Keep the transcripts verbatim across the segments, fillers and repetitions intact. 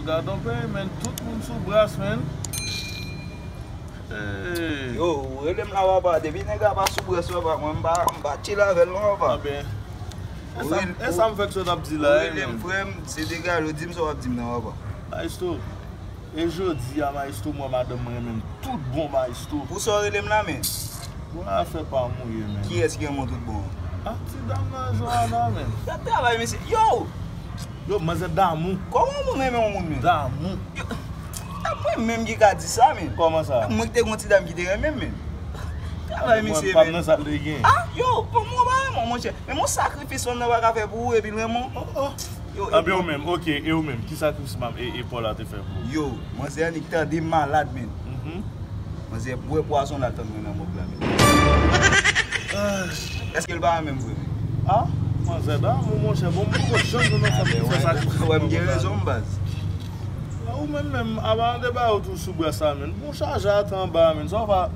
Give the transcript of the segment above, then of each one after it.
Gadon peyi, men, tout moun sou bras, men. Hey. Yo, ou rele m la, papa. Depi nèg la pa sou bras, papa, mwen, m pa, m pa chill avè l, non, papa. Anben, e sa, e sa m fè k sot ap di la, ou rele m, frè m, se degaje w, di m sa w ap di m nan, papa. Maestro, e jodi a, maestro, mwen, madanm mwen renmen m tout bon, maestro. Pou sa w rele m la, men? Bon, afè pa m ou ye, men. Kiyès ki renmen w tout bon an? Ah, ti dam nan, Joana, men. Gad travay, mesye. Yo! Yo, manzè damou. Kòman yon moun renmen yon moun, men? Damou. Yo, e mwen menm ki ka di sa, men. Kòman sa? Mwen ki te gon ti dam ki te renmen m, men. Travay, mesye, men. Mwen pa nan sa l te gen. Ah, yo, bon, mwen pa renmen w, monchè. Men yon sakrifis fanm nan pa ka fè pou ou epi l renmen w. Oh, oh. Yo, anben, ou menm, ok, e ou menm, ki sakrifis e, e Paula te fè pou ou? Yo, manzè annik tande malad, men. Mhm. Manzè bwè pwazon l al tann mwen nan mòg la, men. Èske l pa renmen m vre, men? Ah, manzè damou, monchè, bon, m poko janm jwenn yon fanm ki fè sakrifis pou mwen konsa. Wè, m gen rezon m, baz. Ou menm menm, apa de ba ou tou sou bras la, men. Bon, chaje atè anba, men. Sa w pa...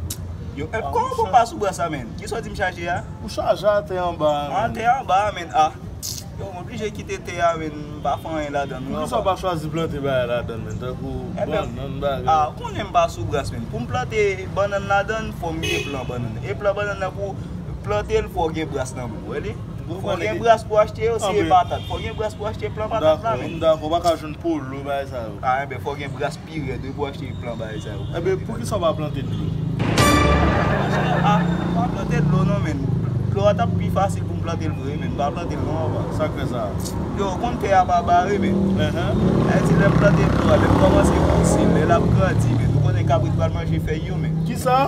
Yo, e kòman pou m pa sou bras la, men? Kisa w di m chaje a? Ou chaje atè anba, men. Atè anba, men. Ah. Yo, m oblije kite tè a, men, m pa fè anyen ladan l, non. Poukisa w pa chwazi plante bagay ladan l, men, tankou bannann, bagay? Ah, ou konnen m pa sou bras, men. Pou m plante bannann ladan l, fò m gen plan bannann. E plan bannann nan pou plante l, fò w gen bras nan men w, wè li? Fò w gen bras pou achte yo, si e patat. Fò w gen bras pou achte plan patat la, men. M dakò, m dakò, w pa ka jwenn polo, bagay sa yo. Ah, enben, fò w gen bras pi rèd wi pou achte plan bagay sa yo. Enben, poukisa w pa plante dlo? Ah, m pa plante dlo non, men. Dlo a t ap pi fasil pou m plante l vre, men. M pa plante l non, papa. Sa k fè sa? Yo, ou konn tè a pa bare, men. Sa vle di, lè m plante dlo a, lè m kòmanse pouse l, lè l ap grandi, men. Ou konnen kabrit pral manje fèy yo, men. Kisa?